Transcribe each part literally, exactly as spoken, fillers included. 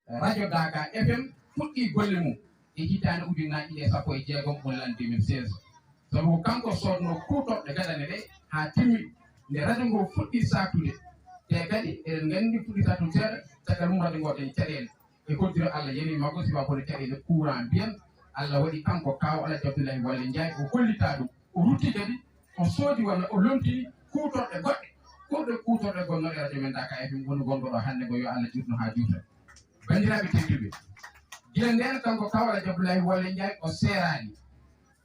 Radio Daka F M fuɗɗii golle mum e hitaande ujunnaji ɗiɗi e sappo e jeegom, walla deux mille seize. Sabu ko kanko soodnoo kuutorɗe gadane ɗe haa timmi. Nde radio ngo fuɗɗii saaktude, te kadi eɗen nganndi fuɗɗii saaktude seeɗa, caggal mum radio ngo dañi caɗeele. E hoddiro Allah yani makko, siwa bone caɗeele courant mbiyen, Allah waɗi kanko Kaaw Alhaji Abdullahi Wale Njaay, o hollitaa ɗum. O rutti kadi, o soodi walla o lomtini kuutorɗe goɗɗe, ɓurɗe kuutorɗe gonnooɗe radio men Daka F M, woni gonɗo ɗo hannde ngo, yo Allah juutnu haa juuta. Banndiraaɓe tedduɓe, gila ndeen kanko Kaaw Alhaji Abdullahi Wale Njaay o seeraani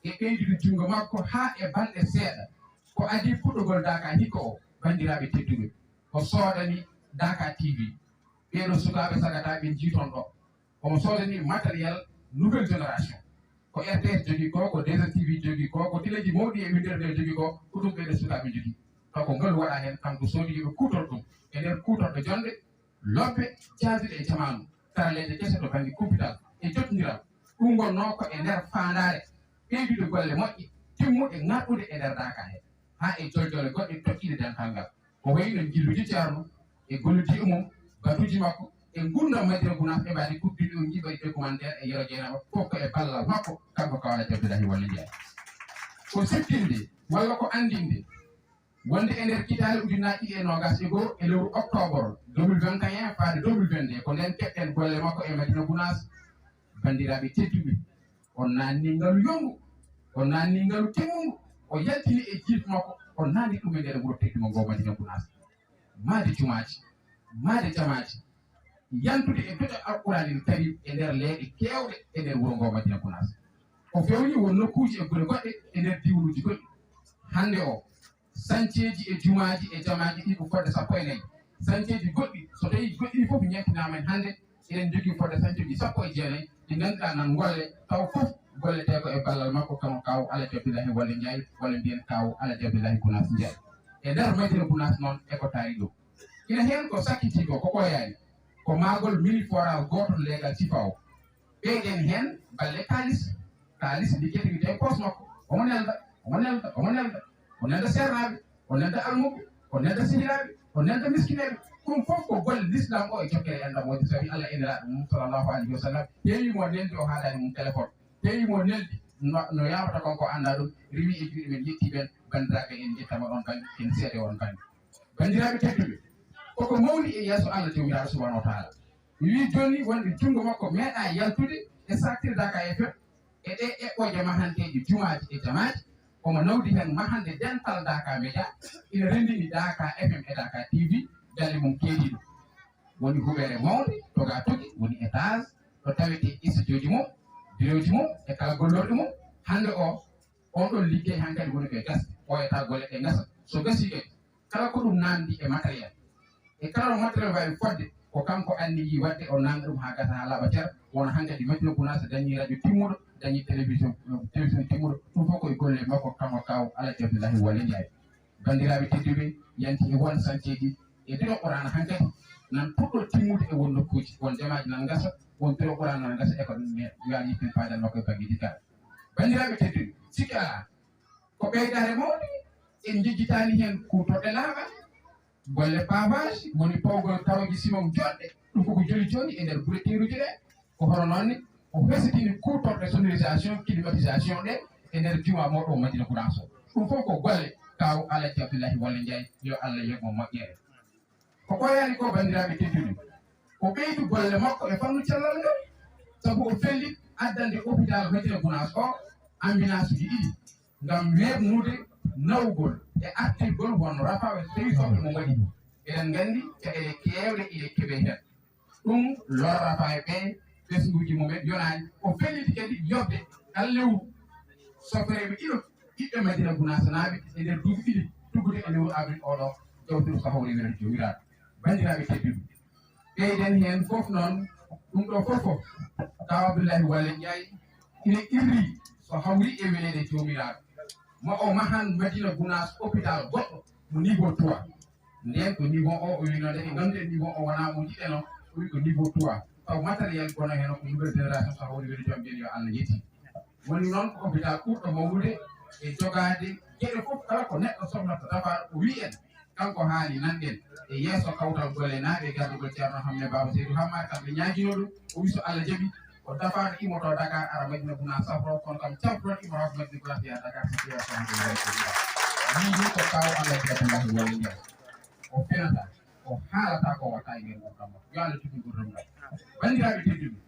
e ɓeydude junngo makko haa e balɗe seeɗa. Ko adii puɗɗogol Daka hikka o, banndiraaɓe tedduɓe, o soodani Daka T V. Ɓeeɗo sukaaɓe sagata ɓe njii toon ɗo. Omo soodani matériel nouvelle génération. Ko R T S jogii ko, ko deux S T V jogii ko, ko teleji mawɗi e winndere nde jogii ko, ko ɗum ɓeeɗo sukaaɓe njogii. Taw ko ngalu waɗa heen, kanko soodi yo ɓe kuutor ɗum. E nder kuutorɗe jonɗe, lobbe, jaaduɗe e jamaanu, karalleeje kese to bannge kumpital e jotondiral. Ɗum wonnoo ko e nder faandaare ɓeydude golle moƴƴe, timmuɗe, ŋarɗude e nder Daka he, haa e joljole goɗɗe toɗɗiiɗe dental ngal. Ko wayi no njilluji Ceerno e gollidiiɗo mum, batuuji makko e nguurndam Madina Gunaas ɓe mbaɗi kuɓɓiɗi o njiɓa e documentaire e Yero Jeynaba, fof ko e ballal makko, kanko Kaaw Alhaji Abdullahi Wale Njaay. Ko siftinde walla ko anndinde wonde e nder hitaande ujunnaji ɗiɗi e noogas e go'o e lewru octobre deux mille vingt et un faade deux mille vingt-deux, ko ndeen keɓɗen golle makko e Madina Gunaas. Banndiraaɓe tedduɓe, o naatni ngalu yonngu, o naatni ngalu timmungu, o yaltini e jiife makko, o naatni ɗum e nder wuro teddungo ngo Madina Gunaas. Mahde jumaaji, mahde jamaaji, yantude e duɗe Alquraanil Kariim e nder leeɗe keewɗe e nder wuro ngo Madina Gunaas. O fewni won nokkuuji e gure goɗɗe e nder diiwanuuji goɗɗi. Hannde o, sanceeji e jumaaji e jamaaji ɗi ko fodde sappo e nayi. Sanceeji goɗɗi, so tawii goɗɗi ɗi fof ñettinaama en hannde, eɗen njogii fodde sanceeji sappo e jeenayi ɗi ngannduɗaa nan ngolle, taw fof golletee ko e ballal makko, kanko Kaaw Alhaji Abdullahi Wale Njaay, walla mbiyen Kaaw Alhaji Abdullahi Gunaas Njaay. E nder Madina Gunaas noon e ko taari ɗum. Ina heen ko sakkitii ko, ko ɓooyaani, ko mahgol mini forage gooto leegal Sifa o. Ɓeyden heen balle kaalis. Kaalis liggete wiite e poos makko. Omo nelda, omo nelda, omo nelda. O nelda seernaaɓe, o nelda almuɓɓe, o nelda sehilaaɓe, o nelda miskineeɓe. Ɗum fof ko golle Lislaam o e jokkere enɗam o, sabi Allah e Nelaaɗo mum, sallallahu alayhi wa sallam, heewi mo neldi, o haalaani mum téléphone. Heewi mo neldi, no, no yaawata kon ko anndaa ɗum, riiwi e juuɗe men, yetti ɓeen banndiraaɓe, en njettaama ɗoon bannge, en seede oon bannge. Banndiraaɓe tedduɓe, koko mawni e yeeso Allah Joomiraaɗo subhaanahu wa taala. Mi wii jooni wonde junngo makko meeɗaa yaltude e saaktirde Daka F M e ɗee eɓɓooje mahanteeje jumaaji e jamaaji, omo nawdi heen mahande dental Daka Media, ina renndini Daka F M e Daka T V, galle mum keediiɗo. Woni huɓeere mawnde, togaa toki, woni étage, ɗo tawetee studiooji mum, birooji mum, e kala gollorɗe mum. Hannde o, on ɗon liggey hankadi woni koye gasde, ɓooyataa golle ɗe ngasa. So gasii kadi, kala ko ɗum naamndi e matériel, e kala no matériel waawi fodde, ko kanko anniyi waɗde, o naamnda ɗum haa gasa, haa laaɓa cer, wona hankadi Madina Gunaas dañii radio timmuɗo, dañii télévision, télévision timmuɗo, ɗum fof ko e golle makko, kanko Kaaw Alhaji Abdullahi Wale Njaay. Banndiraaɓe tedduɓe, yanti e won sanceeji e duɗe Qur'aana hankadi nan puɗɗo timmude e won nokkuuji, won jamaaji nan ngasa, won duɗe Qur'aana nan ngasa, e ko ɗum ne yo Allah yettin paadal makko e banngeeji kala. Banndiraaɓe tedduɓe, sikki alaa, ko ɓeydaare mawnde, en njejjitaani heen kuutorɗe laaɓal, golle pavage, woni pawgol kawji simon joɗɗe, ɗum koko joli jooni e nder gure teeruuji ɗe. Ko hono noon ne, o hesitini kuutorɗe sonorisation, climatisation ɗe e nder juma mawɗo o Madina Gunaas o. Ɗum fof ko golle Kaaw Alhaji Abdullahi Wale Njaay, yo Allah yoɓ mo moƴƴere. Ko ɓooyaani ko, banndiraaɓe tedduɓe, o ɓeydi golle makko e fannu cellal ngal, sabu o felli addande hôpital Madina Gunaas o ambulance uji ɗiɗi ngam weeɓnude nawgol e artirgol won rafa e tawi soɓe mo mbaɗi. Eɗen nganndi caɗeele keewɗe ine keɓe heen. Ɗum lorrata e ɓe ɓesnguuji mumen yonaani. O felliti kadi yoɓde kala lewru sofreeɓe ɗiɗo ɓiɓɓe Madina Gunaasanaaɓe e nder duuɓi ɗiɗi, tuggude e lewru avril oɗo, jawtiro sahori wiyata Joomiraaɗo. Banndiraaɓe tedduɓe, ɓeyden heen fof noon, ɗum ɗo fof fof, Kaaw Abdullahi Wale Njaay ine qirri so hawri e weleede Joomiraaɗo, ma o mahan Madina Gunaas hôpital goɗɗo mo niveau trois. Ndeen ko niveau o, o wino nde ɓe nganndu e niveau o wonaa mo njiɗen o, o wi ko niveau trois. Taw matériel gono heen o ko nouvelle génération, so hawri weleede joom ɓeen yo Allah yetti. Woni noon ko hôpital ɓurɗo mawnude e jogaade geɗe fof, kala ko neɗɗo sohlata dafa o wi en. Kanko haali nanɗen e yeeso kawtal golle naaɓe e gardugol Ceerno Hamme Baaba Seydu Hammaat, kamɓe ñaagino ɗum, o wi so Allah jaɓi, o dafaano imoto Dakar ara Madina Guna safro, kono kam camfron imoto Madina Guna fiya Dakar so fiya so hande wonde. Yii ko kaw Allah jaɓi Allah woni ngal. O fenata, o haalata ko watta e nder ngurdam makko. Yo Allah juɓi ngurdam ngal. Banndiraaɓe tedduɓe,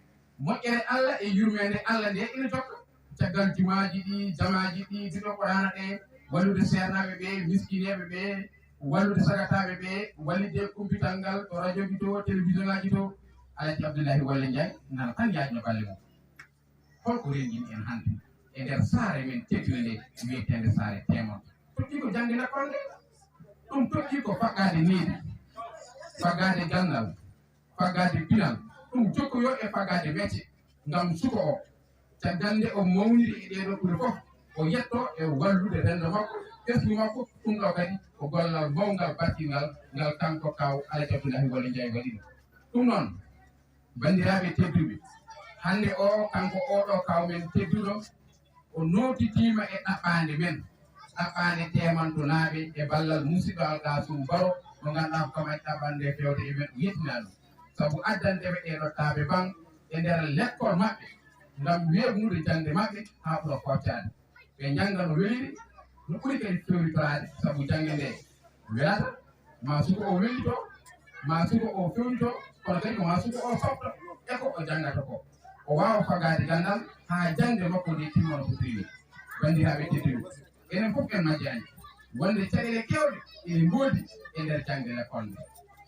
moƴƴere Allah e yurmeende Allah nde ina jokka. Caggal jumaaji ɗi, jamaaji ɗi, duɗo Qur'aana ɗe, wallude seernaaɓe ɓe, miskineeɓe ɓe, wallude sagataaɓe ɓe, wallitde kumpital ngal to radioji to, télévision ngaji to. Alhaji Abdullahi Wallé Ndiaye nana tan yaajna balle mum. Holko renndini en hannde e nder saare men teddunde nde wiyeteende saare Teeman? Toɗɗii ko jaŋde lakkol nde. Ɗum toɗɗii ko faggaade needi, faggaade ganndal, faggaade pinal. Ɗum jokkoyoo e faggaade mecce ngam suka o. Caggal nde o mawniri e ɗeeɗoo ɓure fof, o yetto e wallude renndo makko, ɓesngu makko. Ɗum ɗo kadi ko gollal mawngal barkingal ngal kanko kaw Alhaji Abdullahi Wallé Ndiaye waɗi ɗum. Ɗum noon, banndiraaɓe tedduɓe, hannde o kanko oɗo kaw men tedduɗo, o nootitiima e ɗaɓɓaande men, ɗaɓɓaande Teemantonaaɓe e ballal musidɗo Alkasum Baro, mo ngannduɗaa ko kam en ɗaɓɓaande nde fewde e men, o yettinaa ɗum. Sabu addande ɓe ɗeeɗo taaɓe ban e nder lekkol maɓɓe, ngam weeɓnude jaŋde maɓɓe haa ɓura foccaade. Ɓe njannga no weliri, no ɓuri kadi fewitoraade, sabu jaŋde nde welata, ma suko o wellito, ma suko o fewnito, kono kadi ko ma suko o softo e ko o janngata ko. O waawa fagaade ganndal haa jaŋde makko nde timma no fotiri ni. Banndiraaɓe tedduɓe, enen fof en majjaani wonde caɗeele keewɗe ene ngoodi e nder jaŋde lekkol nde.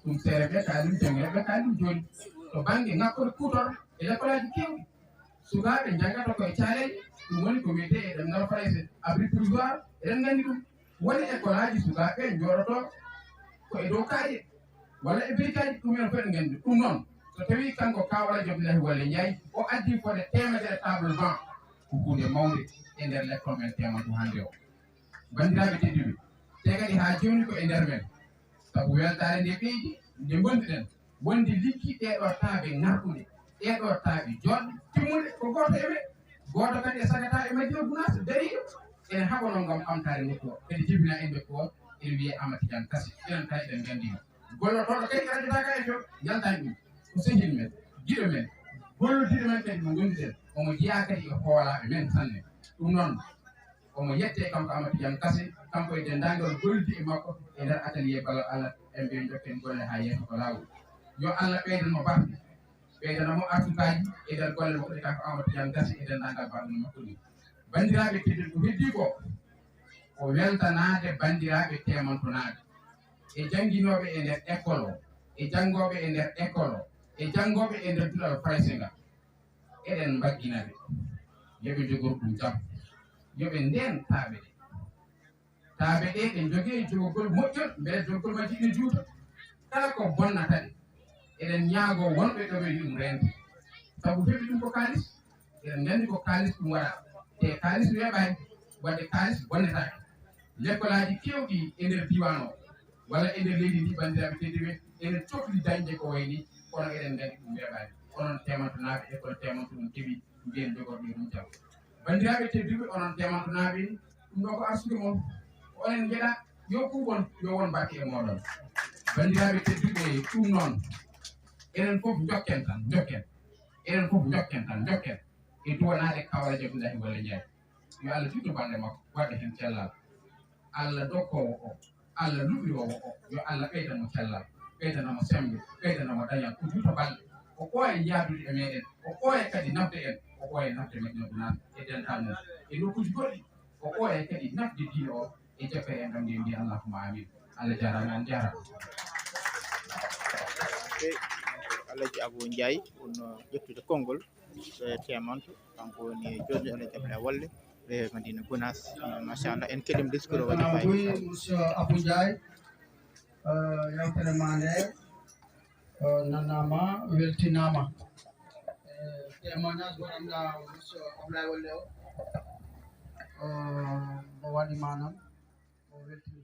Ɗum seere ɓe kaali ɗum, janngiiɓe ɓe kaali ɗum jooni. To bannge ŋakkude kuutorɗe e lekkolaaji keewɗi, sukaaɓe njanngata ko e caaleeje, ɗum woni ko wiyetee e ɗemngal Farayse abri provisoire, eɗen nganndi ɗum. Woni ekkolaaji sukaaɓe njooɗotoo ko e dow kaaƴe walla e birikaaji, ɗum en fof en nganndi ɗum. Noon, so tawii kanko Kaw Alhaji Abdullahi Wallé Ndiaye o addi fodde teemedere table banc, ko huunde mawnde e nder lekkol men Teemantu hannde o. Banndiraaɓe tedduɓe, te kadi haa jooni ko e nder men, sabu weltaare nde ɓeydi, nde ngonduɗen, wonde liggi ɗeeɗo taaɓe ŋarɗuɗe, ɗeeɗo taaɓe jooɗɗe, timmuɗe, ko gooto e men. Gooto kadi e sagata e Madina Gunaas dariiɗo, ene haɓanoo ngam ɓamtaare nokku o, kadi jibina en nokku o, ene wiyee Amadu Tijaan Kase, enen kadi eɗen nganndi mo. Gollotooɗo kadi e Radio Daga F M, yaltaani ɗum, ko sehil men, giɗo men, gollodiiɗo men kadi mo ngonduɗen, omo jeyaa kadi e hoolaaɓe men sanne. Ɗum noon, omo yettee kanko Amadu Tijaan Kase, kanko e denndaangal gollidiiɓe makko e nder atelier ballal Allah, en mbiya njokken golle haa yeeso ko laawol. Yo Allah ɓeydan mo barke, ɓeydana mo artukaaji e nder golle makko ɗe, kanko Amadu Tijaan Kase e denndaangal ballal makko ni. Banndiraaɓe tedduɓe, ko heddii ko, ko weltanaade banndiraaɓe Teemantonaaɓe e jannginooɓe e nder école o, e janngooɓe e nder école o, e janngooɓe e nder duɗal Farayse ngal. Eɗen mbaggina ɓe, yo ɓe njogor ɗum jam, yo ɓe ndeen taaɓe ɗe. Taaɓe ɗe, ɗe njogee jogorgol moƴƴol, mbele jogorgol majji ine juuta. Kala ko bonnata ɗe, eɗen ñaagoo wonɓe ɗo ɓe yo ɗum reende. Sabu heɓi ɗum ko kaalis, eɗen nganndi ko kaalis ɗum waɗaa. Te kaalis weeɓaani, waɗde kaalis bonnetaake. Lekkolaaji keewɗi e nder diiwaan o, walla e nder leydi ndi, banndiraaɓe tedduɓe, ene cokli dañde ko wayi ni, kono eɗen nganndi ɗum weeɓaani. Onon Teemantonaaɓe, école Teemanto ɗum keɓi, mbiyen jogorɗo ɗum jam. Banndiraaɓe tedduɓe, onon Teemantonaaɓe, ɗum ɗo ko arsude mon. Ko onon njeɗa, yo kuuɓon, yo won barke e mooɗon. Banndiraaɓe tedduɓe, ɗum noon, enen fof njokken tan, njokken. Enen fof njokken tan, njokken. E duwanaade Kaw Alhaji Abdullahi Wallé Ndiaye. Yo Allah juutnu balɗe makko, waɗde heen cellal. Allah dokkoowo o, Allah luɓiroowo o, yo Allah ɓeydan mo cellal, ɓeydana mo semmbe, ɓeydana mo dañal, o juuta balɗe, o ɓooya yahdude e meeɗen, o ɓooya kadi nafde en, o ɓooya nafde Madina Gunaas e dental mum, e nokkuuji goɗɗi, o ɓooya kadi nafde diine o e jappere en ɗam nde mbiya allahumma amin. Allah jaaraama, on jaaraama. Alhaji Abou Ndiaye, wonno ƴettude konngol. Ɓe Teemanto, kanko woni jooɗiiɗo Alhaji Abdoulaye Wallé, ɓe Madina Gunaas. Machallah, en keɗiima discours o waɗi fayida. Buy, Monsieur Abou Ndiaye, eh, yewtere ma nde, eh, nanaama, weltinaama. Eh, témoignage waɗanɗa Monsieur Abdoulaye Wallé o, eh, mo waɗi maanam, o weltini.